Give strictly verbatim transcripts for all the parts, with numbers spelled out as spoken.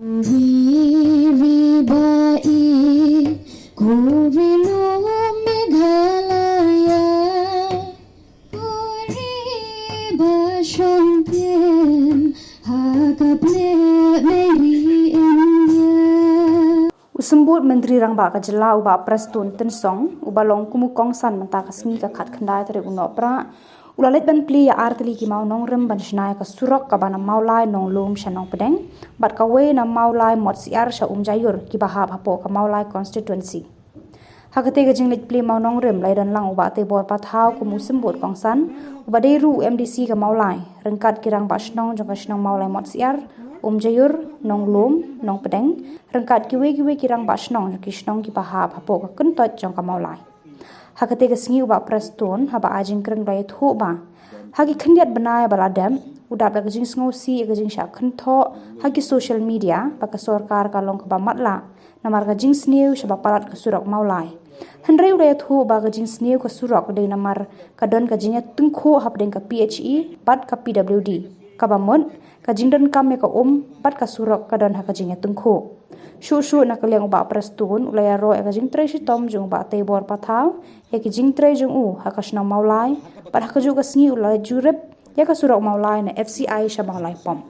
Ri ri ba i, kuri no Meghalaya, kuri ba shongpien ha ka pne mei ri India. U Symbud Myntri Rangbah ka Jylla u Bah Prestone Tynsong, uba long kum u kongsan mynta ka sngi ka khatkhyndai tarik u Nohprah, u la leit ban plie ïa artylli ki mawnongrim ban shna ïa ka surok kaba na Mawlai Nonglum sha Nongpdeng, bad kawei na Mawlai Motsiar sha Umjaiur kiba hap hapoh ka Mawlai constituency. Ha katei ka jingleit plie mawnongrim la ïadon lang u Bah Teibor Pathaw kum u symbud kongsan, uba dei ruh u M D C ka Mawlai, ryngkat ki rangbah shnong jong ka shnong Mawlai Motsiar, Umjaiur, Nonglum, Nongpdeng, ryngkat kiwei kiwei ki rangbah shnong jong ki shnong kiba hap hapoh ka kyntoit jong ka Mawlai. Ha katei ka sngi u Bah Prestone, haba ai jingkren u la ïathuh ba ha ki khyndiat bnai ba la dep, u dap da ka jingsngewsih ïa ka jingshah kynthoh ha ki social media ba ka sorkar ka long kaba matlah namar ka jingsniew shaba palat ka surok Mawlai. Hynrei u la ïathuh ba ka jingsniew ka surok dei namar ka don ka jingïatyngkhuh hapdeng ka P H E bad ka P W D, kaba mut ka jingdonkam ïa ka um bad ka surok ka don ha ka jingïatyngkhuh. Shuh shuh na ka liang u Bah Prestone u la ïaroh ïa ka jingtrei shitom jong u Bah Teibor Pathaw ïa ki jingtrei jong u ha ka shnong Mawlai, bad ha kajuh ka sngi u la leit jurip ïa ka surok Mawlai na F C I sha Mawlai Pump.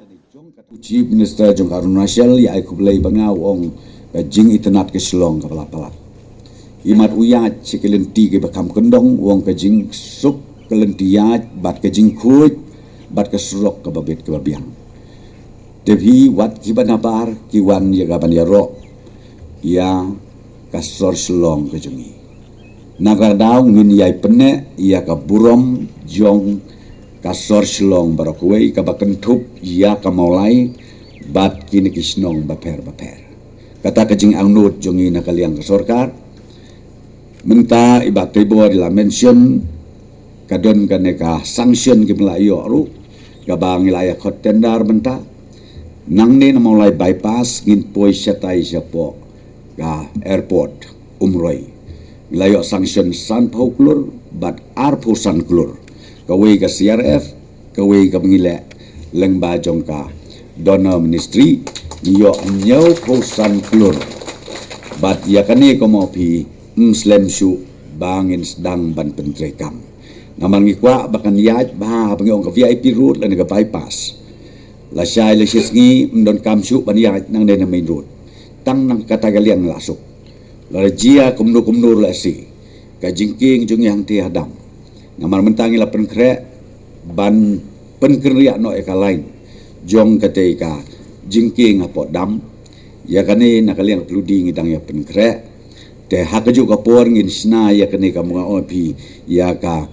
U Chief Minister jong ka Arunachal ïa ai khublei ba nga u ong ka jingitynnad ka Shillong ka palat palat. Imat u ïaid sha ki lynti kiba kham kyndong u ong ka jingsuk ka lynti ïaid bad ka jingkhuid bad ka surok kaba bit kaba biang. Te phi wat kiba nabar ki wan ïa ka ban ïaroh ïa ka sor Shillong ka jong ngi. Na ka daw ngin ïai pynneh ïa ka burom jong ka sor Shillong baroh kawei kaba kynthup ïa ka Mawlai bad kine ki shnong bapher bapher. Kata ka jingangnud jong ngi na ka liang ka sorkar. Mynta i Bah Teibor i la mention ka don kane ka sanction kiba la ïoh ruh kaba ngi la ïa khot tender mynta. Nangne na Mawlai bypass ngin poi shatai shapoh ka airport Umroi. Ngi la ïoh sanction sanphew klur bad arphew san klur. Kawei ka C R F, kawei kaba ngi leh lyngba jong ka donor ministry, ngi ïoh hynñiewphew san klur. Bad ïa kane ka mo phi, ym slem shuh ba ngin sdang ban pyntreikam. Namar ngi kwah ba kan ïaid bha haba ngi ong ka V I P road lane ka bypass. Lashai lashisngi ym donkam shuh ban ïaid nangne na main road. Tang na kata ka liang la suk. Lada jia kumno kumno la shi ka jingkieng jong ngi hangtei ha dam. Namar mynta ngi la pynkhreh ban pynkynriah noh ïa ka line jong katei ka jingkieng hapoh dam. Ïa kane na ka liang ka phylliew D ngi dang ïa pynkhreh. Te ha kajuh ka por ngin shna ïa kane kaba nga ong ïa phi ïa ka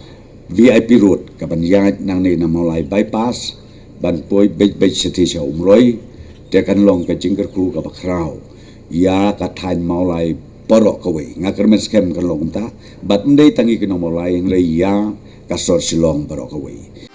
V I P road kaban ïaid nangne na Mawlai bypass ban poi beit beit shathie sha Umroi. Te kan long ka jingkyrkhu kaba khraw ïa ka thaiñ Mawlai baroh kawei. Nga kyrmen skhem kan long kumta. Bad ym dei tang ïa ki nong Mawlai hynrei ïa ka sor Shillong baroh kawei.